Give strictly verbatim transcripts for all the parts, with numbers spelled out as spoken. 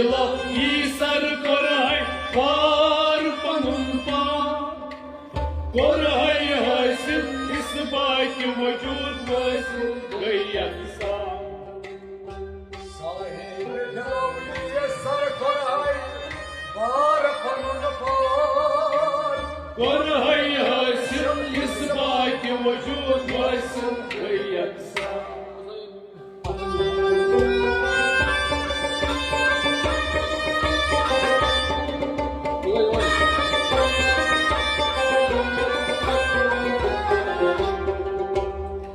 یی سر کوٚرہے پار پنُن پان، کوٚرہے حٲصِل اِثباتِ وجود وٲصِل گٔے یکسان۔ صاحب دلو یی سر کوٚرہے پار پنُن پان، کوٚرہے حٲصِل اِثباتِ وجود وٲصِل گٔے یکسان۔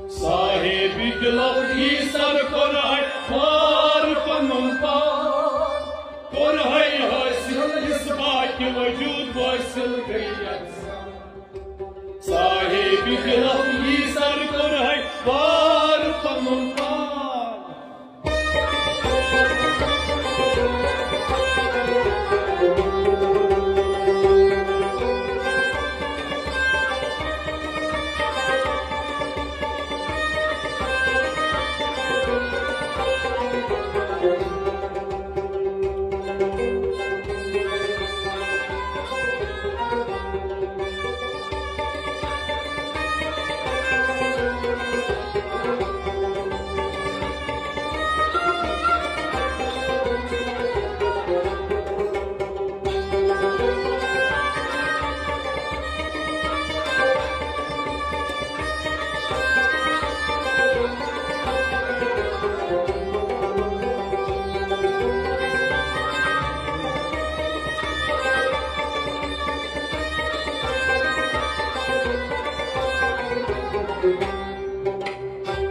صاحب دلو یی سر کوٚرہے پار پنُن پان، کوٚرہے حٲصِل اِثباتِ وجود وٲصِل گٔے یکسان۔ صاحب دلو یی سر کوٚرہے پار پنُن پان۔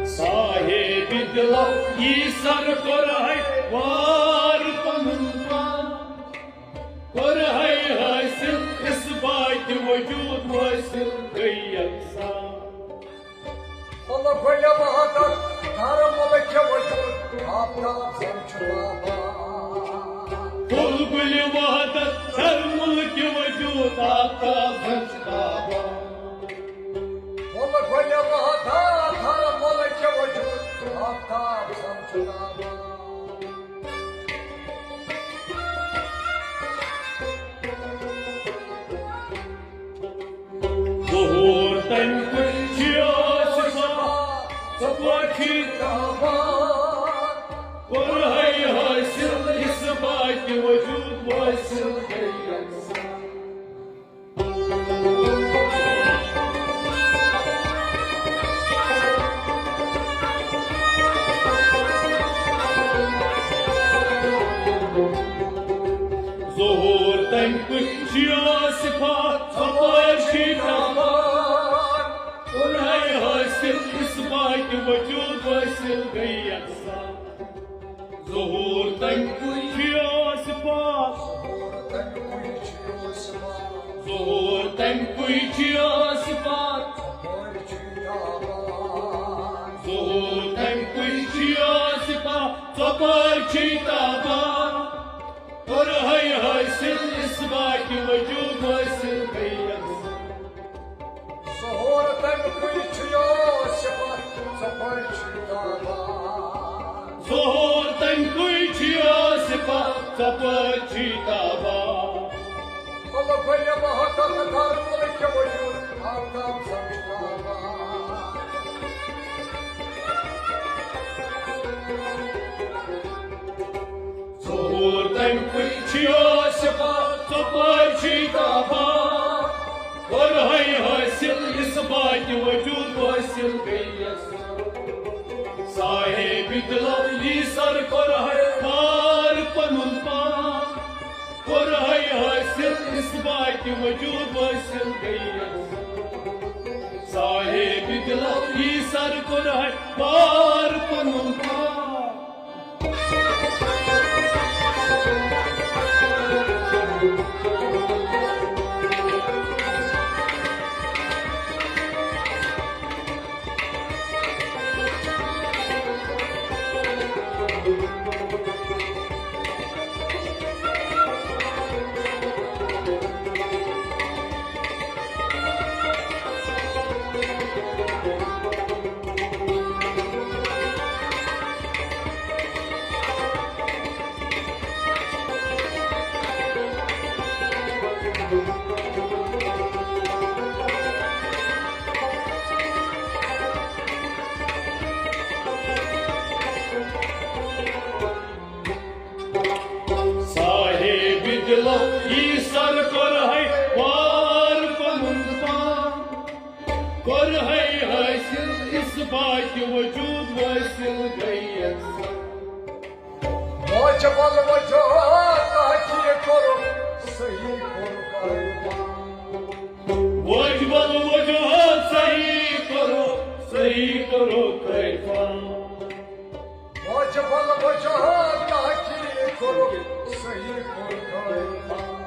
صاحب دلو یی سر کوٚرہے پار پنُن پان، کوٚرہے حٲصِل اِثباتِ وجود وٲصِل گٔے یکسان۔ کُل کُلہِ وحدت در مُلکِ وجود آفتاب زن چھُ تابان۔ کُل کُلہِ وحدت در مُلکِ وجود آفتاب زن چھُ تابان۔ کُل کُلہِ وحدت در مُلکِ وجود آفتاب زن چھُ تابان۔ ظہوٗر تَمہِ کُے چھُ صِفات، ژٕ پٲٹھۍ چھُے تابان۔ کوٚرہے حٲصِل اِثباتِ وجود وٲصِل گٔے یکسان۔ ظہوٗر تَمہِ کُے چھُ صِفات، ژٕ پٲٹھۍ چھُے تابان۔ کوٚرہے حٲصِل اِثباتِ وجود وٲصِل گٔے یکسان۔ ظہوٗر تَمہِ کُے چھُ صِفات۔ ظہوٗر تَمہِ کُے چھُ صِفات۔ ظہوٗر تَمہِ کُے چھُ صِفات۔ ژۄپٲرۍ چھُے تابان۔ کوٚرہے حٲصِل اِثباتِ وجود وٲصِل گٔے یکسان۔ ظہوٗر تَمہِ کُے چھُ صِفات، ژۄپٲرۍ چھُے تابان۔ ظہوٗر تَمہِ کُے چھُ صِفات، ژۄپٲرۍ چھُے تابان۔ کُل کُلہِ وحدت در مُلکِ وجود آفتاب زن چھُ تابان۔ ظہوٗر تَمہِ کُے چھُ صِفات، ژۄپٲرۍ چھُے تابان۔ کوٚرہے حٲصِل اِثباتِ وجود وٲصِل گٔے یکسان۔ صاحب دلو یی سر کوٚرہے پار پنُن پان۔ کوٚرہے حٲصِل اِثباتِ وجود وٲصِل گٔے یکسان۔ صاحب دلو یی سر کوٚرہے پار پنُن پان۔ وجود حٲصِل گٔے یَکساں۔ واجب الوجود تحقیق کوٚرُکھ، صحیح کوٚرُکھ عرفان۔ واجب الوجود صحیح کوٚرُکھ، صحیح کوٚرُکھ عرفان۔ واجب الوجود تحقیق کوٚرُکھ، صحیح کوٚرُکھ عرفان۔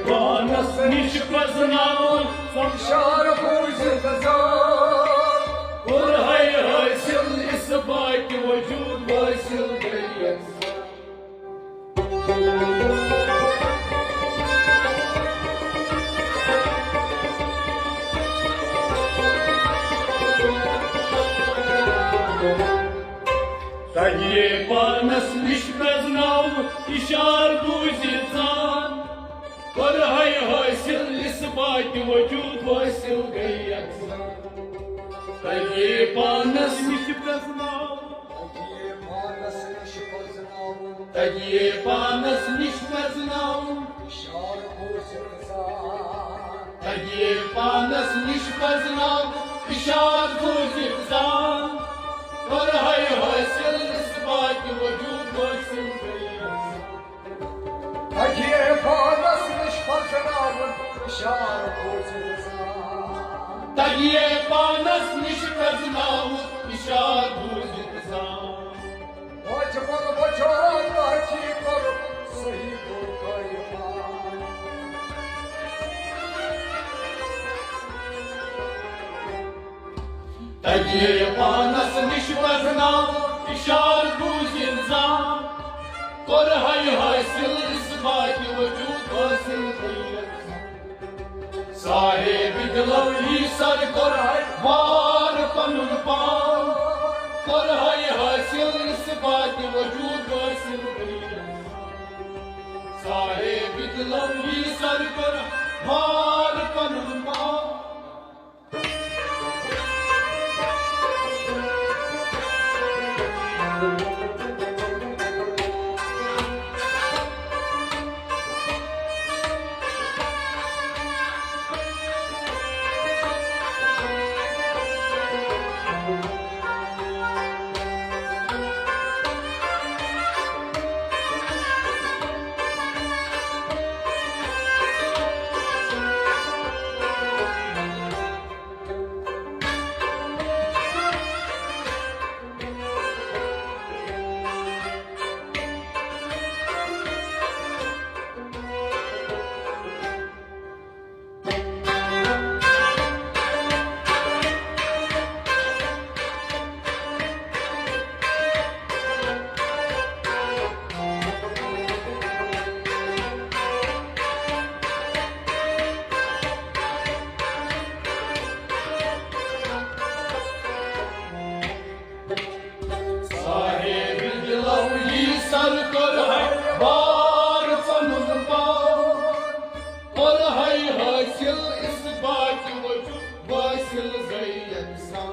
پانس نِش پرزناوُن، شعر بوٗزِتھ زان۔ کوٚرہے حٲصِل اثباتِ وجود حٲصِل گٔے یَکساں۔ تَگہِ پانس نِش پرزناوُن، اِشارٕ بوٗزِتھ زان۔ کوٚرہے حٲصِل اثباتِ وجود حٲصِل گٔے یَکساں۔ تَگہِ پانس نِش پرزناوُن۔ تَگہِ پانس نِش پرزناوُن۔ تَگہِ پانس نِش پرزناوُن۔ اِشارٕ بوٗزِتھ زان۔ تَگہِ پانس نِش پرزناوُن، اِشارٕ بوٗزِتھ زان۔ کوٚرہے حٲصِل اثباتِ وجود حٲصِل گٔے یَکساں۔ تَگہِ پانس نِش پرزناوُن، اِشارٕ بوٗزِتھ زان۔ تَگہِ پانس نِش پرزناوُن، اِشارٕ بوٗزِتھ زان۔ واجب الوجود تحقیق کوٚرُکھ، صحیح کوٚرُکھ عرفان۔ تَگہِ پانس نِش پرزناوُن، اِشارٕ بوٗزِتھ زان۔ کوٚرہے حٲصِل اثباتِ وجود حٲصِل گٔے یَکساں۔ صاحبِ دِلو یی سر کوٚرہے وار پنُن پان۔ کوٚرہے حٲصِل اثباتِ وجود حٲصِل گٔے یَکساں۔ صاحبِ دِلو یی سر کوٚرہے وار پنُن پان۔ صاحبِ دِلو یی سر کوٚرہے وار پنُن پان۔ کوٚرہے حٲصِل اثباتِ وجود حٲصِل گٔے یَکساں۔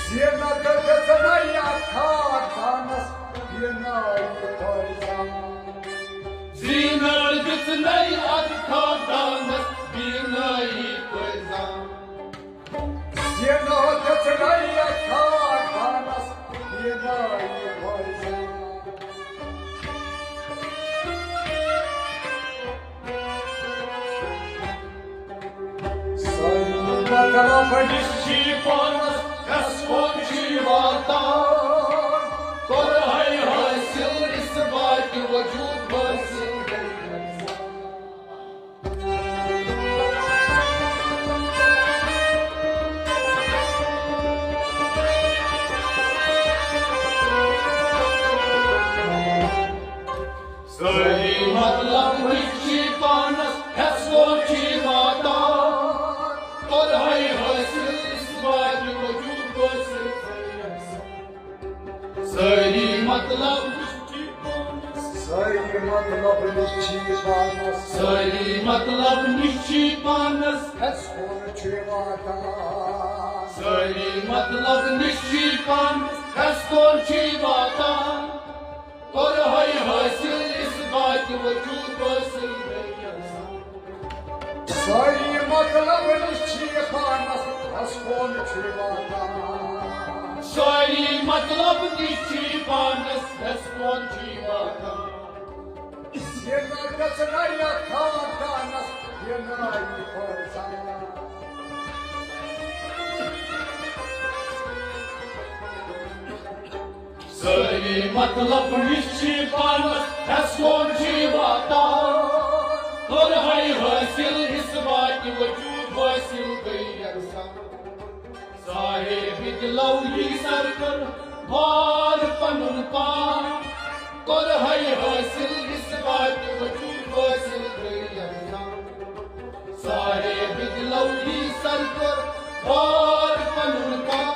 زینت دِژنَے اَتھ خاندانس بینٲیی فٲیضان۔ زینت دِژنَے اَتھ خاندانس بینٲیی فٲیضان۔ زینت دِژنَے اَتھ خاندانس بینٲیی فٲیضان۔ صحیح مطلب نِش چھی پانس، کس کُن چھی واتان۔ کوٚرہے حٲصِل اثباتِ وجود حٲصِل گٔے یَکساں۔ صحیح مطلب نِش چھی پانس، ہٮ۪س کُن چھی واتان۔ کوٚرہے حٲصِل اثباتِ وجود حٲصِل۔ صحیح مطلب نِش چھی پانس۔ صحیح مطلب نِش چھی پانس۔ صحیح مطلب نِش چھی پانس۔ ہٮ۪س کُن چھی واتان۔ صحیح مطلب نِش چھی پانس۔ ہٮ۪س کُن چھی واتان۔ کوٚرہے حٲصِل اثباتِ وجود۔ سٲری مطلب نِش چھِ یہِ پانَس، اَسہِ کون چھُ یہِ واتان؟ سٲری مطلب نِش چھِ یہِ پانَس، اَسہِ کون چھُ یہِ واتان؟ یہِ نہ گژھِ نہ یَتھ تھاوان کانَس، یہِ نہ یہِ کھوژان۔ سٲری مطلب نِش چھِ پانَس، ہٮ۪س کون چھِ واتان۔ کوٚر ہے حٲصِل اِثباتِ وجوٗد، حٲصِل گٔے یَکسان۔ صاحبِ دِلو یی سر کٔر بار پَنُن پان۔ کوٚر ہے حٲصِل اِثباتِ وجوٗد، حٲصِل گٔے یَکسان۔ صاحبِ دِلو یی سر کٔر بار پَنُن پان۔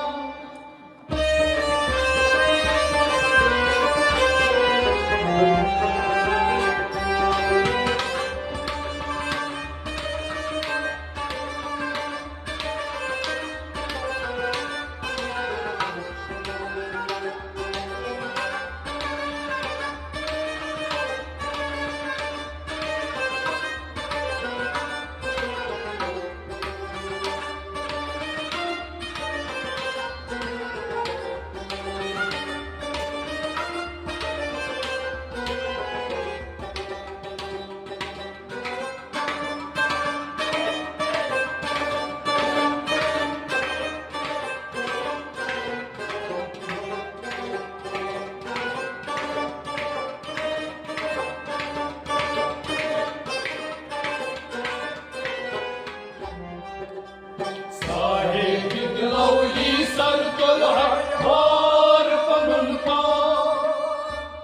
صاحبِ دِلو یی سر کٔر ہے بار پَنُن پان۔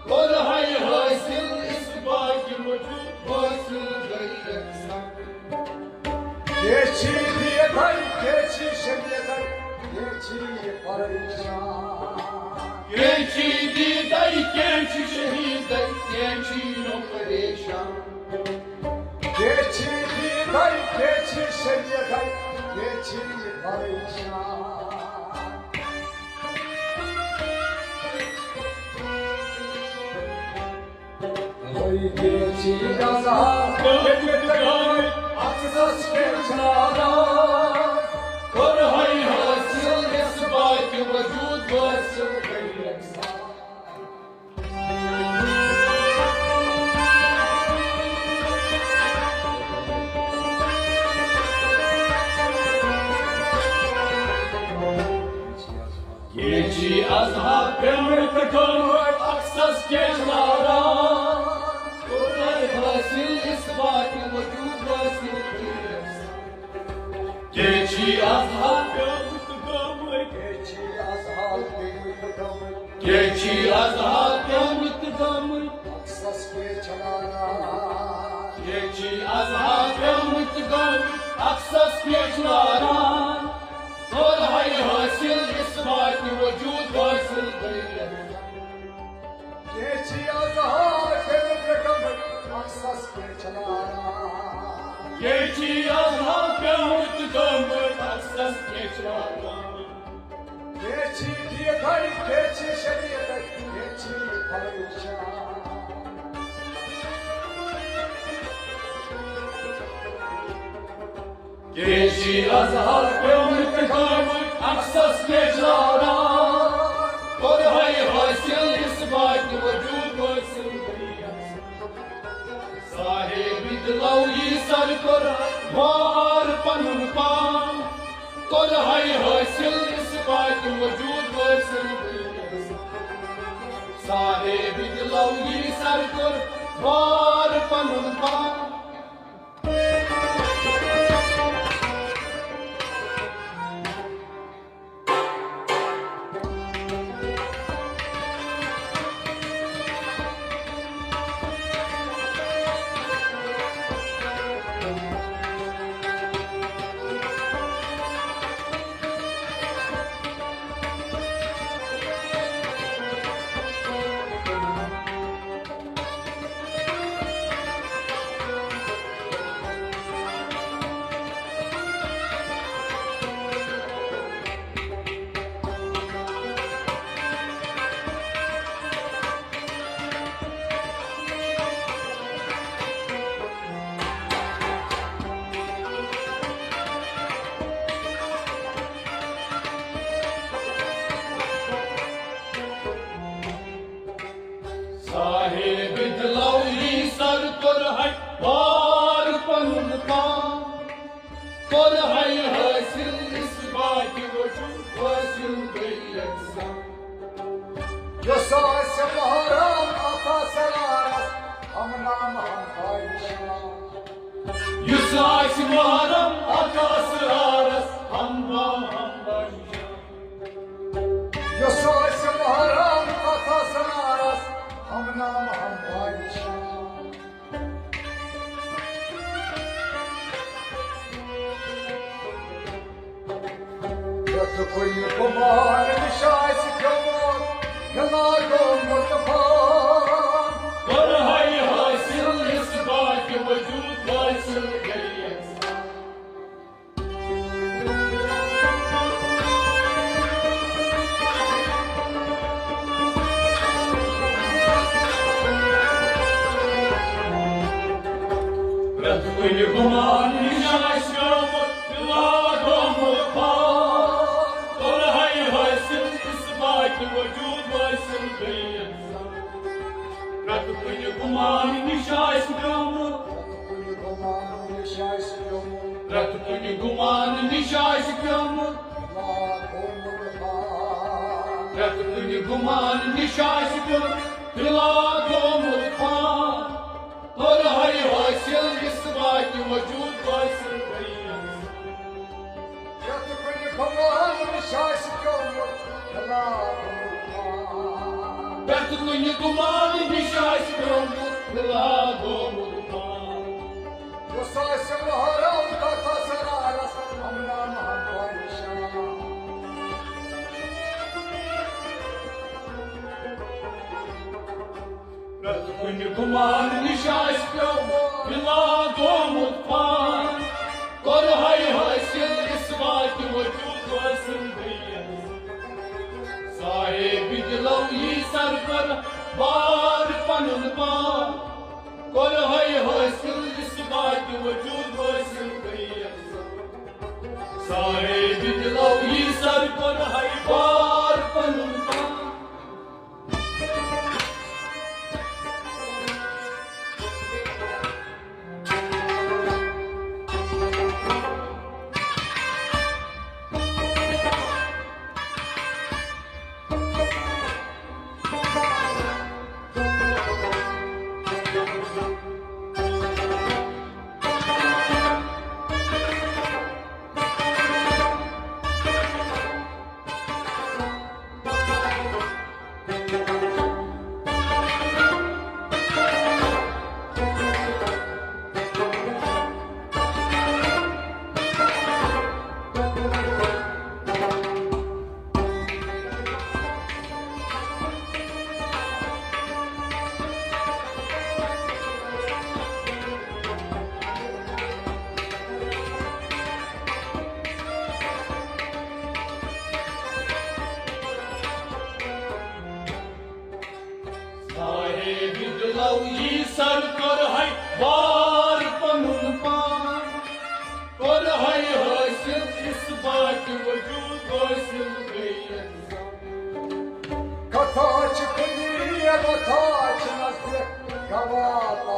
کوٚر ہے حٲصِل اِثباتِ وجوٗد، حٲصِل گٔے یَکسان۔ کینٛہہ چھِ دیٖدَے، کینٛہہ چھِ شہیٖدَے، کینٛہہ چھِ یہِ پریشان۔ کینٛہہ چھِ دیٖدَے، کینٛہہ چھِ شہیٖدَے، کینٛہہ چھِ یِم پریشان۔ کینٛہہ چھِ دیٖدَے، کینٛہہ چھِ شہیٖدَے، کینٛہہ چھِ یہِ پریشان۔ وۄنۍ کینٛہہ چھِ اظہار کٔرمٕتۍ گٔمٕتۍ، عکسَس کینٛہہ چھِ نادان۔ کوٚر ہے حٲصِل اِثباتِ وجوٗد، حٲصِل گٔے یَکسان۔ کینٛہہ چھِ اظہار پیوٚمُت گوٚمُت، عکسَس کینٛہہ چھِ نادان۔ کوٚر ہے حٲصِل اِثباتِ وجوٗد، حٲصِل گٔے یَکسان۔ کینٛہہ چھِ اظہار پیوٚمُت گوٚمُت۔ کینٛہہ چھِ اظہار پیوٚمُت گوٚمُت۔ کینٛہہ چھِ اظہار پیوٚمُت گوٚمُت۔ عکسَس کینٛہہ چھِ نادان۔ کینٛہہ چھِ اظہار پیوٚمُت گوٚمُت۔ عکسَس کینٛہہ چھِ نادان۔ کوٚر ہے حٲصِل اِثباتِ وجوٗد، حٲصِل گٔے یَکسان۔ کینٛہہ چھِ اظہار کٔرمٕتۍ گٔمٕتۍ، عکسَس کینٛہہ چھِ نادان۔ کینٛہہ چھِ اظہار پیوٚمُت گوٚمُت، عکسَس کینٛہہ چھِ نادان۔ کینٛہہ چھِ دیٖدَے، کینٛہہ چھِ شہیٖدَے، کینٛہہ چھِ پریشان۔ کینٛہہ چھِ اظہار پیوٚمُت گوٚمُت، عکسَس کینٛہہ چھِ نادان۔ کوٚر ہے حٲصِل اِثباتِ وجوٗد، حٲصِل گٔے یَکسان۔ صاحبِ دِلو یی سر کٔر بار پَنُن پان۔ کوٚر ہے حٲصِل اِثباتِ وجوٗد، حٲصِل گٔے یَکسان۔ صاحبِ دِلو یی سر کٔر بار پَنُن پان۔ صاحب دلو یی سر کوٚر ہے بار پنُن پان، کوٚر ہے حٲصِل اثباتِ وجود، حٲصِل گٔے یکسان۔ یۄس آسہِ محرم اتھ اسرارس، ہم نام ہم پادشاہ۔ یُس آسہِ محرم اتھ اسرارس، ہم نام ہم پادشاہ۔ یۄس آسہِ محرم اتھ اسرارس، ہم نام ہم پادشاہ۔ پرٛٮ۪تھ کُنہِ گُمان نِش آسہِ پیوٚمُت، ہِلا گوٚمُت بار۔ کوٚر ہے حٲصِل اثباتِ وجود، حٲصِل گٔے یکسان۔ پرٛٮ۪تھ کُنہِ گُمان نِش آسہِ پیوٚمُت، ہِلا گوٚمُت بار۔ کوٚر ہے حٲصِل اثباتِ وجود، حٲصِل گٔے یکسان۔ پرٛٮ۪تھ کُنہِ گُمان نِش آسہِ پیوٚمُت، پرٛٮ۪تھ کُنہِ گُمان نِش آسہِ پیوٚمُت، پرٛٮ۪تھ کُنہِ گُمان نِش آسہِ پیوٚمُت، ہِلا گوٚمُت بار۔ پرٛٮ۪تھ کُنہِ گُمان نِش آسہِ پیوٚمُت، ہِلا گوٚمُت بار۔ کوٚر ہے حٲصِل اثباتِ وجود، حٲصِل گٔے یکسان۔ پرٛٮ۪تھ کُنہِ گُمان نِش آسہِ پیوٚمُت، ہِلا گوٚمُت بار۔ پرٛٮ۪تھ کُنہِ گُمان نِش آسہِ پیوٚمُت، ہِلا گوٚمُت بار۔ یۄس آسہِ محرم تتھ اسرارس، ہم نام ہم پادشاہ۔ پرٛٮ۪تھ کُنہِ گُمان نِش آسہِ پیوٚمُت، ہِلا گوٚمُت پان۔ کوٚر ہے حٲصِل اثباتِ وجود، حٲصِل گٔے یکسان۔ صاحب دلو یی سر کوٚر بار پنُن پان۔ کوٚر ہے حٲصِل اثباتِ وجود، حٲصِل گٔے یکسان۔ صاحب دلو یی سر کوٚر ہے بار پنُن پان۔ صاحب دلو یی سر کوٚر ہے بار پنُن پان، کوٚر ہے حٲصِل اثباتِ وجود، حٲصِل گٔے یکسان۔ کتھا چھِ کُنی، وتھا چھِ نزدیٖک، گواہ